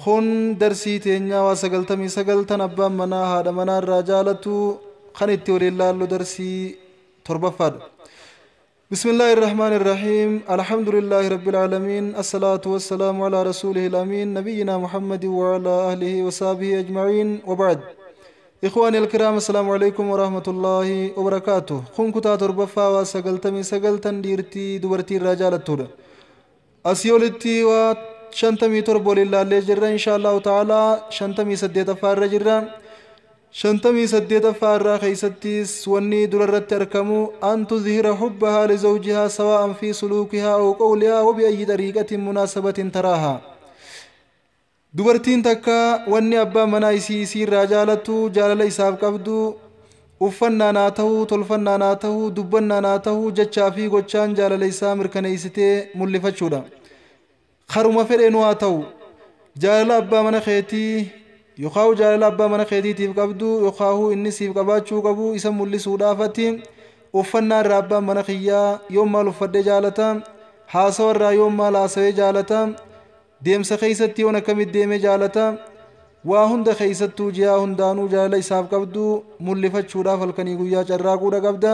Kun darsii teenyaa waa 99 tan abbaan manaa haadha manaa irraa jaalatu kan itti waliin laallu darsii torbaffaadha. بسم الله الرحمن الرحيم الحمد لله رب العالمين الصلاة والسلام على رسوله الأمين نبينا محمد وعلى أهله وصحبه أجمعين وبعد. إخواني الكرام، السلام عليكم ورحمة الله وبركاته. خون كتا تربفا وسقلتمي سقلتن ديرتي دبرتي الرجال التودة أسيولتي و 57 لله اللي جرى إن شاء الله تعالى. 58 فار جرى 58 فار خيستيس وني دررت تركمو أن تظهر حبها لزوجها سواء في سلوكها أو قولها وبأي طريقة مناسبة تراها. Dubartiin takka wanni abbaa manaa isii isii irraa jaalattu jaalala isaaf qabdu uffannaan haa ta'uu, tolfannaan haa ta'uu, dubbannaan haa ta'uu, jechaa fi gochaan jaalala isaa mirkaneessitee mul'ifachuudha. Karuma fedheenu haa ta'u, jaalala abbaa mana keetii yookaan jaalala abbaa mana keetiitiif qabdu yookaan inni siif qabaachuu qabu isa mul'isuudhaafatti uffannaa irraa abbaan mana kiyyaa yoom maal uffadhee jaalata, haasawa irraa yoom maal haasawee jaalata, deemsa keessatti yoon akkamitti deemee jaalata, waa hunda keessattuu ji'a hundaanuu jaalala isaaf qabdu mul'ifachuudhaaf halkanii guyyaa carraaquudha qabda.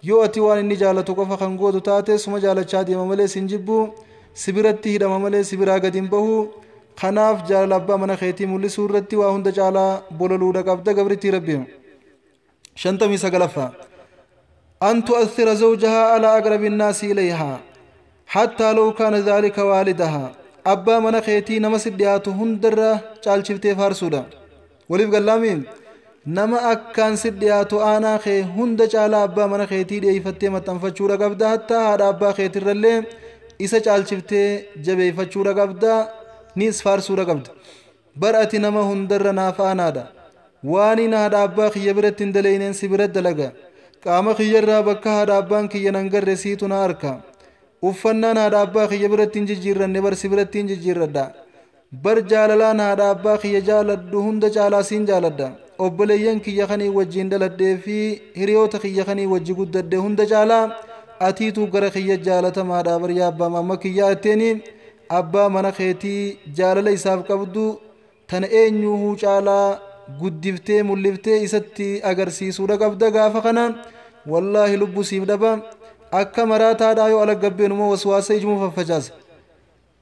Yoo ati waan inni jaalatu qofa kan gootu taate suma jaalachaa deema malee sin jibbu, si biratti hidhama malee si biraa gadi hin bahu. Kanaaf jaalala abbaa mana keetii mul'isuu irratti waa hunda caalaa bololuudha qabda gabrittii rabbi. 59ffaa أن تؤثر زوجها على أقرب الناس إليها حتى لو كان ذلك والدها. Abbaa mana keetii nama si dhiyaatu hundarra caalchiftee faarsuudha. Waliif gallaamiin nama akkaan si dhiyaatu aanaa kee hunda caalaa abbaa mana keetii dhiyeeffattee maxxanfachuudha qabda. Hattaa haadha abbaa keetirrallee isa caalchiftee jabeeffachuudha qabda, nis faarsuudha qabda. Bar ati nama hundarra naaf aanaadha. Waan inni haadha abbaa kiyya biratti hin dalayneen si bira dalaga. Qaama kiyyarraa bakka haadha abbaan kiyya nan garre siitu na arka. Uffannaan haadha abbaa kiyya biratti hin jijjiirranne bar si biratti hin jijjiirradha. Bar jaalalaan haadha abbaa kiyya jaaladhu hunda caalaa siin jaaladha. Obboleeyyan kiyya kanii wajjin daladhee fi hiriyoota kiyya kanii wajji guddadhe hunda caalaa atiitu gara kiyya jaalatamaadha bar yaa abbaa mamma kiyyaa jetteeni abbaa mana keetii jaalala isaaf qabdu tana eenyuhuu caalaa guddiftee mul'iftee isatti agarsiisuudha qabda. Gaafa kana wallaahi lubbuu siif dhaba. Akka maraataadhaa yoo ala gabbeenuma waswaasa ijmuu faffacaasa.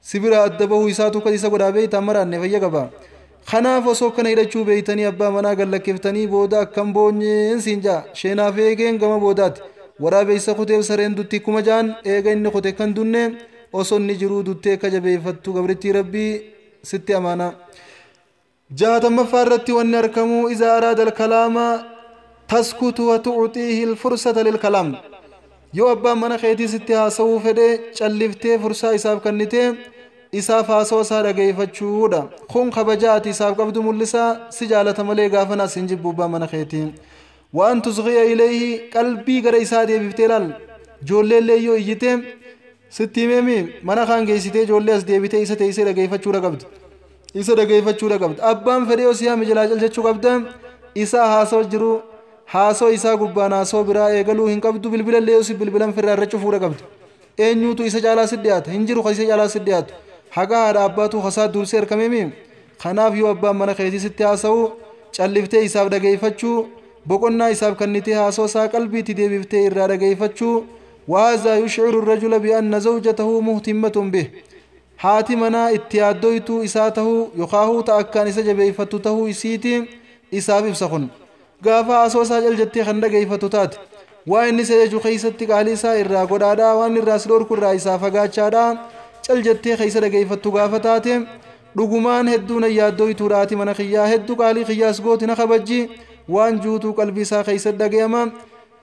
Si bira adda bahuu isaatu kan isa godhaa beeytaan maraanne fayya qaba. Kanaaf osoo akkana hidhachuu beeytanii abbaa manaa gallakkeeftanii booda akkam boonyeen siin jaa sheenaaf eegeen gama boodaati. Waraabeessa kuteef sareen dutti kuma jaan eega inni kute kan dunne osoo inni jiruu duttee akka jabeeffattu gabrittii rabbii sitti amaana. 60ffaa irratti wanni argamu إذا أراد الكلام تسكت وتعطيه الفرصة للكلام. Yoo abbaan mana keetii sitti haasawuu fedhe calliftee fursaa isaaf kennitee isaaf haasawa isaa dhageeffachuudha. Kun kabajaa ati isaaf qabdu mul'isa, si jaalata malee gaafa naas hin jibbu abbaan mana keetii. وأن تصغي إليه qalbii gara isaa deebiftee laal. Ijoollee yoo iyyite sitti himeemi mana kaan geessitee ijoollee as deebitee isa teessee dhageeffachuudha qabdi. Isa dhageeffachuudha qabdi. Abbaan fedhee osoo yaame jalaa calchachuu qabda. Isaa haasawa jiru haasoo isaa gubbaan haasoo biraa eegaluu hin qabdu. Bilbila illee osoo bilbilan firraa irra cufuudha qabdi. Eenyuutu isa caalaa si dhiyaata? Hin jiru kan isa caalaa si dhiyaatu. Haqa haadha abbaatu hasaa dursee argameemi. Kanaaf yoo abbaan mana keetii sitti haasa'u calliftee isaaf dhageeffachuu, boqonnaa isaaf kennitee haasoo isaa qalbiitti deebiftee irraa dhageeffachuu. وهذا يشعر الرجل بأن زوجته مهتمة به. Haati manaa itti yaaddoytuu isaa tahuu yookaan ta'akkaan isa jabeeffattu tahuu isiiti isaaf ibsa kun. Gaafa haasoo isaa cal jettee kan dhageeffattu taate waa inni isa jechuu keessatti qaalii isaa irraa godhaadhaa, waan irraa si dhorku irraa isaa fagaachaadhaa cal jettee keessa dhageeffattu gaafa taate dhugumaan hedduu na yaaddoytuudha haati mana kiyyaa, hedduu qaalii kiyyaas gooti na kabajji waan juutuu qalbii isaa keessatti dhagayama.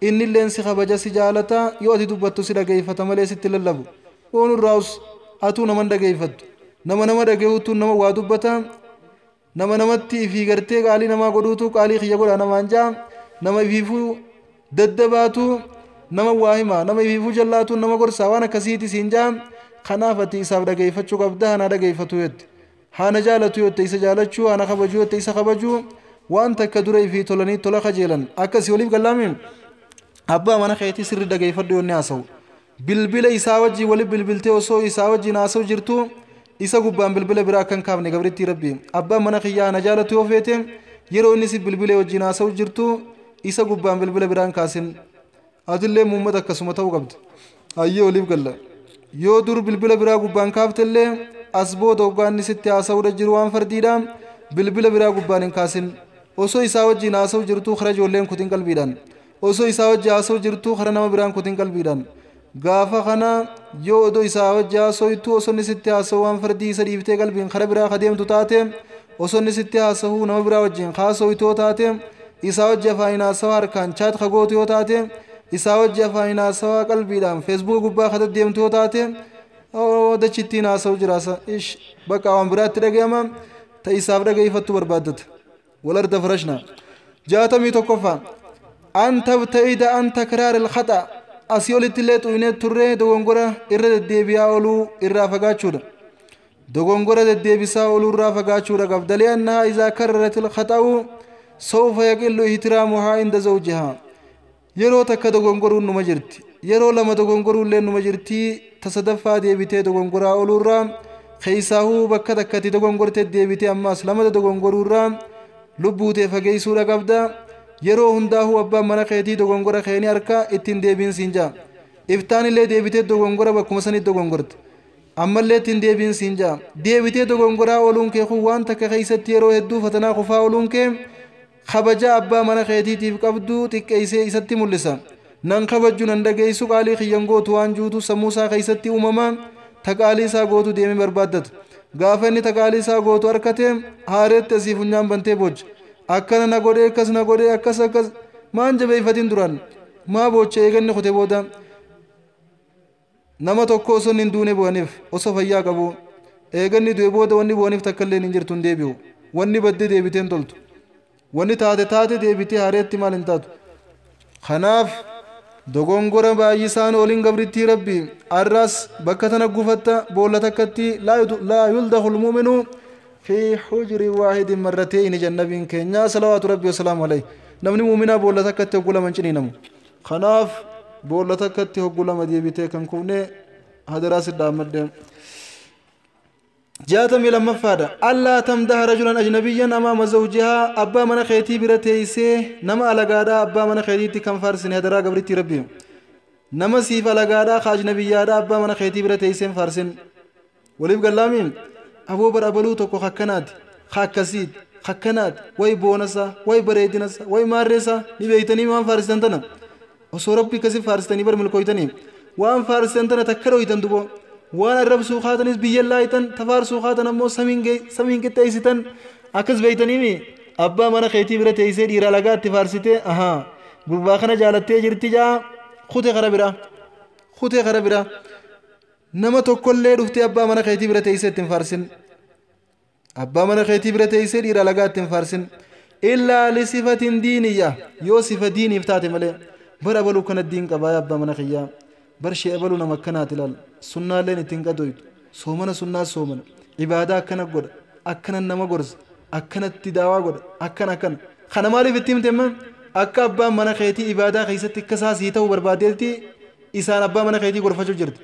Inni illeen si kabaja si jaalata, yoo ati dubbattu si dhageeffata malee sitti lallabu. Oonurraa'us atuu nama hin dhageeffattu. Nama nama dhaga'uutu nama waa dubbata. Nama namatti ifii gartee qaalii namaa godhuutu qaalii kiyya godha namaan jaa. Nama ifiifuu daddabaatu nama waa hima, nama ifiifuu jallaatu nama gorsaa waan akkasiiti siin jaa. Kanaaf ati isaaf dhageeffachuu qabda, hana dhageeffatu jette. Hana jaalatu jette isa jaalachuu, hana kabajuu jette isa kabajuu. Waan takka dura ifii tolanii tola kajeelan akkasii waliif gallaamiin. Abbaa mana keetii sirri dhageeffadhu yoo inni haasa'u. Bilbila isaa wajjin waliif bilbiltee osoo isaa wajjin haasa'u jirtu Isa gubbaan bilbila biraa kan kaafne gabrittii rabbi abbaan mana kiyyaa na jaalatu yoo feete yeroo inni si bilbilee wajjin haasa'u jirtu isa gubbaan bilbila biraan kaasin. Atillee muummata akkasuma ta'uu qabdi. Hayyee waliif galla. Yoo dur bilbila biraa gubbaan kaaftellee as booda hoggaa inni sitti haasa'uudha jiru waan fardiidha bilbila biraa gubbaan hin kaasin. Osoo isaa wajjin haasa'u jirtuu kara ijoolleen kutin qalbiidhaan. Osoo isaa wajjin haasa'u jirtuu kara nama biraan kutin qalbiidhaan. Gaafa kana yoo odoo isaa wajji haasa'utu osoo inni sitti haasa'u waan fardii isa dhiiftee qalbiin kara biraa kadeemtu taate osoo inni sitti haasa'u nama biraa wajjin haasa'u yoo taate isaa wajji afaaniin haasa'u harkaan chaat kagootu yoo taate isaa wajji afaaniin haasa'u qalbiidhaan feesbuuka gubbaa kadaddeemtu yoo taate dachittiin haasa'u jiraasa ish bakka waan biraatti dhaga'ama ta isaaf dhaga'iffattu barbaaddata. Walarda farashna. 61ffaa an tabta'ida an takraar ilkhaxa asii olitti illee xuyinee turree dogongora irra deddeebi'aa ooluu irraa fagaachuudha. Dogongora deddeebisaa ooluu irraa fagaachuudha qabda. Li'annahaa izaa karrarat ilkhaxa'u sawfa yaqillu ihtiraamuhaa inda zawjihaa. Yeroo takka dogongoruun numa jirti. Yeroo lama dogongoruu illee numa jirti. Ta sadaffaa deebitee dogongoraa ooluu irraa keessaahuu bakka takkatti dogongortee deebitee ammaas lamata dogongoruu irraa lubbuutee fageessuudha qabda. Yeroo hundaahuu abbaan mana keetii dogongora keeni harka ittiin deebiin siin jaa. Iftaan illee deebitee dogongora bakkuma sanitti dogongorte. Ammallee ittiin deebiin siin jaa. Deebitee dogongoraa ooluun kee kun waan takka keessatti yeroo hedduu fatanaa kufaa ooluun kee kabaja abbaa mana keetiitiif qabdu xiqqeessee isatti mul'isa. Nan kabajju nan dhageessu qaalii kiyyan gootu waan juutu sammuu isaa keessatti uumama ta qaalii isaa gootu deemee barbaaddata. Gaafa inni ta qaalii isaa gootu harkate haareetti asii funyaan bantee booja. Akkana na godhee akkas na godhee akkas akkas maan jabeeffatiin duraan maa boocha eeganni kute booda nama tokko osoo hin duune bu'aniif osoo fayyaa qabu eeganni du'e booda wanni bu'aniif takka illee hin jirtu hin deebi'u. Wanni badde deebitee hin toltu. Wanni taate taate deebitee haareetti maal hin taatu. Kanaaf dogongora baay'isaan oliin gabrittii rabbi arras bakka tana gufatta boolla takkatti laa yuldahul mu'minu في حجر واحد مرتين جنبين كنيا صلوات ربي وسلامه عليه. نمني مؤمنا بولا تكت يقول من شني نمو خناف بولا تكت يقول ما ديبته كان كونه هذا راس الدامد. جاءت من لما فاد ألا تمدح رجلا أجنبيا أمام زوجها أبا من خيتي برتيسه نما على قادا أبا من خيتي كم فارسن هذا را قبرتي ربي نما سيف على قادا خاجنبيا أبا من خيتي برتيسه فارسن وليب قال أبو بر أبلو توكو خكنات خكسيد خكنات وي بونسا وي بريدنسا وي مارسا نبيتني وان فارستنتنا وسو ربي كسي فارستني بر ملكويتني وان فارستنتنا تكرويتن دبو وان الرب سو خاتنس بيلايتن تفارسو خاتن امو سمين سمين كتايستن اكس بيتني مي ابا من خيتي برتيسي ديرا لغات فارستي اها غربا خنا جالتي جرتي جا خوتي خربرا خوتي خربرا nama tokkollee dhuftee abbaa mana keetii bira teessee ittiin faarsin. Abbaa mana keetii bira teessee dhiira alagaa ittiin faarsin. Illaa lisifatin diiniyya yoo sifa diiniif taate malee bara abaluu kana diin qabaa abbaa mana kiyyaa bar shee abaluu nama akkanaati ilaal sunnaalleen ittiin qadoytu soomana sunnaa soomana ibaadaa akkana godha akkana nama gorsa akkanatti daawaa godha akkana akkana kana maaliif itti himte akka abbaan mana keetii ibaadaa keessatti akka isaa sii ta'uu barbaadeetti isaan abbaa mana keetii gorfachuu jirti.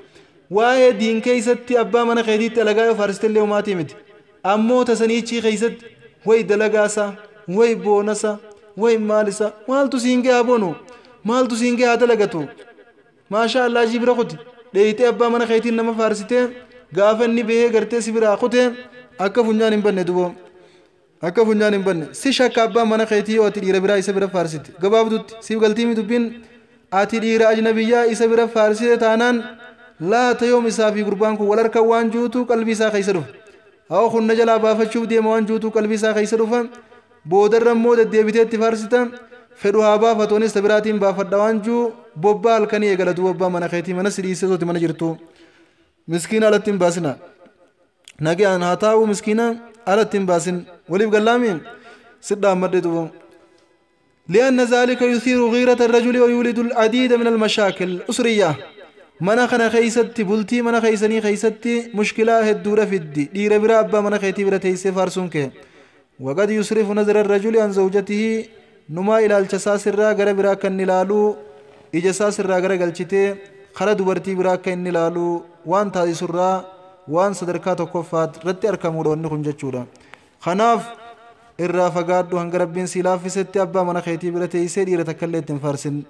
Waa'ee diin keessatti abbaa mana keetiitti alagaa yoo faarsitillee homaatii miti. Ammoo tasaniichii keessatti wayi dalagaasaa, wayi boonasa, wayi maalisa, maaltu siin ga'aa boonu, maaltu siin ga'aa dalagatu. Maashaa Allah jii bira kuti. Dheeyitee abbaa mana keetiin nama faarsitee gaafa inni bahee gartee si biraa kutee akka funyaan hin banne duboo. Akka funyaan hin banne. Si shakka abbaa mana keetii yoo ati dhiira biraa isa bira faarsite. Gabaabdutti siif galtii dubbiin ati dhiira ajnabiyyaa isa bira faarsite taanaan laata yoom isaa fi gurbaan kun wal harka waan juutu qalbii isaa keessa dhufa. Haa kun na jalaa baafachuuf deema waan juutu qalbii isaa keessa dhufa. Boodarra immoo deddeebitee itti faarsita. Fedhu haa baafatoonis ta biraatiin baafadha waan juu bobbaa halkanii eegalatu bobbaa mana keetii mana si dhiisee mana jirtu. Miskiina alatti hin baasina. Nagaan haa taa'u miskiina alatti hin baasin. Waliif gallaami sidhaan madde duuba. لأن ذلك يثير غيرة الرجل ويولد العديد من المشاكل الأسرية. mana kana keessatti bultii mana keessanii keessatti mushkilaa hedduudha fiddi dhiira bira abbaa mana keetii bira teessee faarsuun kee. وقد يصرف نظر الرجل عن زوجته نما ilaalcha isaa sirraa gara biraa kan ilaalu ija isaa sirraa gara galchitee kara dubartii biraa akka inni ilaalu waan taasisurraa Waan sadarkaa tokkoffaa irratti argamuudha wanni kun jechuudha. Kanaaf irraa fagaadhu hanga Rabbiin si laaffisetti abbaa mana keetii bira teessee dhiira takka illee ittiin faarsin.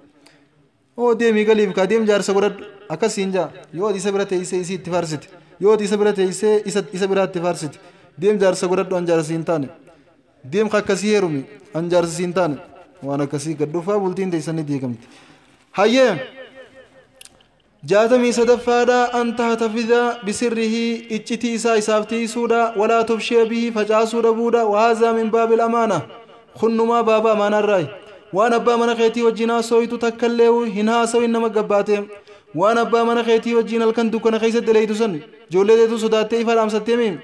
Oo deemii galiif kaa deem jaarsa godhadhu akkasiin jaa. Yoo isa bira teessee isii itti faarsite, yoo isa bira teessee isa biraa itti faarsite, deem jaarsa godhadhu, an jaarsa siin taane, deem akkasii heerumi, an jaarsa siin taane, waan akkasii gad dhufaa bultiin teessanii diigamti. Hayyee, 63ffaadha. An tahtafiza bisirrihi, iccitii isaa isaaf tiisuudha. Walaa tufshiya bihi, facaasuu dhabuudha. Wahaazaa min baabil amaana, kunnumaa baaba amaanaarraayi. Waan abbaa mana keetii wajjin haasooytu takkallee hin haasawin nama gabbaate. Waan abbaa mana keetii wajjin halkan dukkana keessatti daleeytu san ijoollee teetu sodaattee ifa dhaamsattee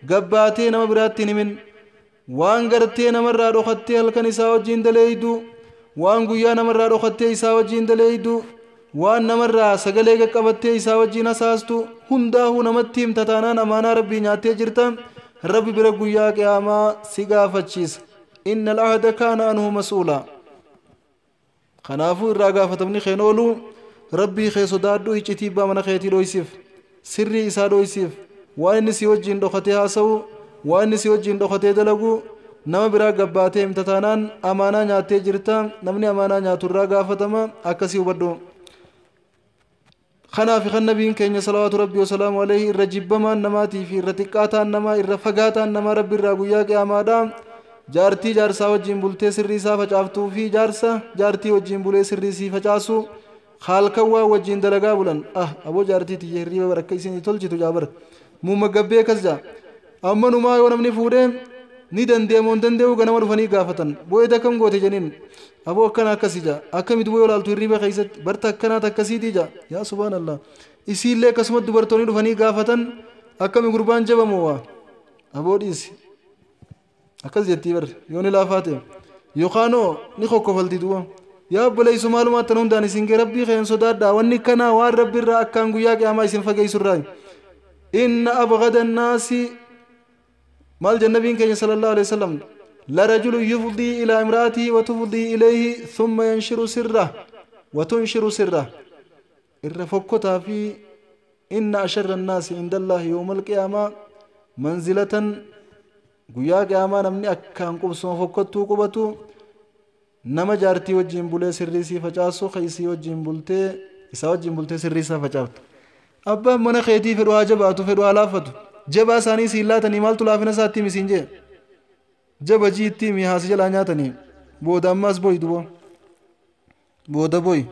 gabbaatee nama biraatti hin himin. Waan gartee namarraa dhokattee halkan isaa wajjin daleeydu, waan guyyaa namarraa dhokattee isaa wajjin daleeydu, waan namarraa sagalee qaqqabattee isaa wajjin hasaastu hundaahuu namatti himta taanaan amaanaa Rabbii nyaattee jirta. Rabbi bira guyyaa qiyaamaa si gaafachiisa. Inna al'ahda kaana anhu mas'uulaa. Kanaafuu irraa gaafatamni keen oolu. Rabbii kee sodaadhu. Iccitii abbaa mana keetii dhoysiif, sirrii isaa dhoysiif. Waan inni si wajjin dhokatee haasa'u, waan inni si wajjin dhokatee dalagu nama biraa gabbaatee himta taanaan amaanaa nyaattee jirta. Namni amaanaa nyaatu irraa gaafatama, akkasii hubadhu. Kanaaf kan nabiin keenya salawaatu Rabbii wasalaamu alayhi irra jibbamaan namaatii fi irra xiqqaataan namaa, irra fagaataan namaa Rabbi irraa guyyaa qiyaamaadha jaartii jaarsaa wajjin bultee sirrii isaa facaaftuu fi jaarsa jaartii wajjin bulee sirrii sii facaasu. Halkan waa wajjin dalagaa bulan, ah aboo jaartii tiyya hirriiba barakka isin tolchitu jaabar muumma gabbee akkas jaa. Amma numaa yoo namni fuudhee ni dandeemoo hin danda'u ganama dhufanii gaafatan. Bo'eeta akkam goote jeniin, aboo akkana akkasi jaa. Akkamitti yoo laaltu hirriiba keessatti barta akkanaat akkasiitii jaa. Yaa subhaanallah, isiillee akkasumas dubartoonni dhufanii gaafatan, akkami gurbaan jabamoo waa aboo dhiisi akkas jettii bar. Yoo ni laafaa ta'e yookaanoo ni kokkofalti du'a. Yaa obboleessu, maalumaa tan hundaan isin gee? Rabbii keen sodaadhaa. Wanni kanaa waan Rabbi irraa akkaan guyyaa qiyaamaa isin fageessu irraa. Inna abghada annaasi maal jennabiin keenya sallallahu alaihi wasallam? لرجل يفضي إلى امرأته وتفضي إليه ثم ينشر سره وتنشر سره. irra fokkotaa fi إن أشر الناس عند الله يوم القيامة منزلة, guyyaa qiyaamaa namni akkaan qubsuma fokkottuu qubatu nama jaartii wajjin bulee sirrii sii facaasu, isii wajjin bultee isaa wajjin bultee sirrii isaa facaaftu. Abbaan mana keetii fedhu haa jabaatu, fedhu haa laaffatu. Jabaa isaanii siin laatanii maaltu laafina isaatti himi siin jee? Jaba jiitti himi, haasi jalaa nyaatanii booda ammaas boyi dubo booda boyi.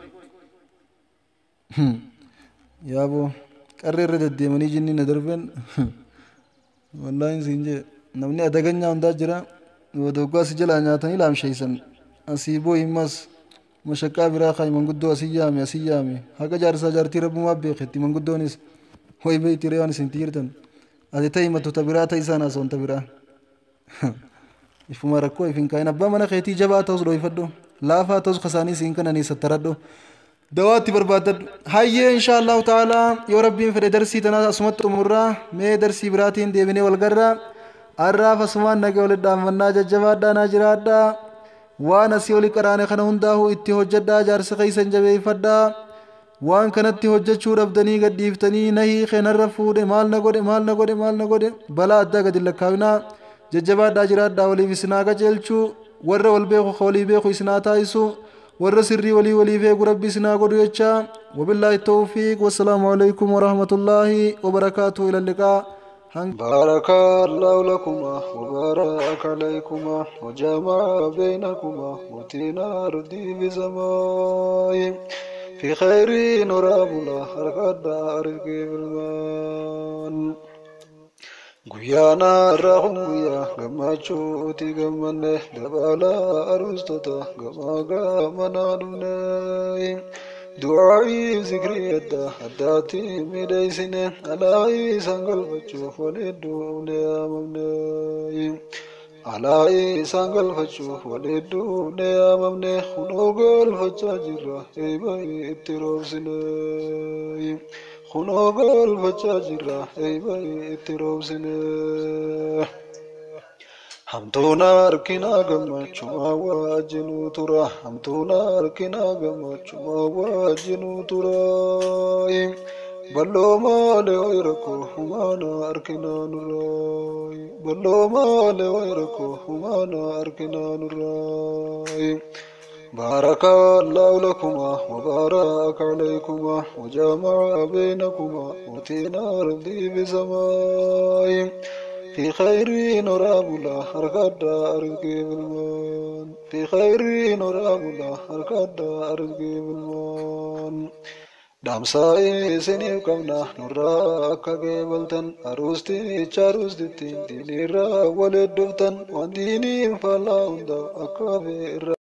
Yaaboo qarree irra deddeemanii jinni na darbeen wallaahi siin jee. Namni adaganyaa hundaa jira. Booda waggaa si jalaa nyaatanii laamsheeysan asii booyi. Immas mashaqqaa biraa kaayi. Manguddoo asii yaame, asii yaame, haqa jaarsaa jaartii rabbumaa beeketti. Manguddoonis hoy beeyti ree waan isin jirtan. Ati ta'i mattu ta biraa ta isaan haasa'uun ta biraa ifuma rakkoo ifin kaayin. Abbaa mana keetii jabaa ta'us dhoyfadhu, laafaa ta'us kasaanii siin kananii sattaradhu, dawaatti barbaaddadhu. Hayyee, insha Allahu ta'aalaa, yoo Rabbiin fedhe darsii tanaa asumatti xumurraa. Mee darsii biraatiin deebinee wal garraa. Arraaf asumaan nagee walitti dhaammannaa. Jajjabaadhaa, naa jiraadhaa. Waan asii oli qaraane kana hundaa'uu itti hojjedhaa. Jaarsa keessan jabeeffadhaa. Waan kanatti hojjechuu dhabdanii gadhiiftanii nahii keenarra fuudhe, maal na godhe, maal na godhe, maal na godhe, balaa addaa gadi lakkaawinaa. Jajjabaadhaa, jiraadhaa. Waliif isinaa qajeelchuu, warra wal beeku walii beeku isinaa taasisu, warra sirrii walii waliif eegu Rabbi isinaa godhu jecha. وبالله التوفيق، والسلام عليكم ورحمة الله وبركاته. إلى اللقاء. بارك الله لكما وبارك عليكما وجمع بينكما وتينا ردي بزماي في خير نرابنا حركة رزقي بالمان. Guyyaana irraa kun guyyaa gammachuuti, gammanne dabala aruustota gamaa gamanaa dhufne. Du'aa'ii zikrii adda addaatti miidheessine, alaa'ii isaan galfachuuf waliin duufne yaamamne. Alaa'ii isaan galfachuuf waliin duufne yaamamne, kunoo galfachaa jirra, eeba itti roobsine. Kunoo galfachaa jirra, eeba itti roobsine. Hamtuun harkinaa gammachumaa wajjinuu tura. Hamtuun harkinaa gammachumaa wajjinuu tura. Balloo maalee wayi rakkoo humaana arkinaa nurraayi. Balloo maalee wayi rakkoo humaana arkinaa nurraayi. بارك الله لكما وبارك عليكما وجمع بينكما وتينا رضي بسماء في خير نراب الله أركض أرزقي بالمان في خير نراب الله أركض أرزقي بالمان Dhaamsaa isiniif qabna nurraa akka geebaltan aruusticha aruustittiin diinirraa walitti dhuftan waan diiniin faallaa hunda akka irra.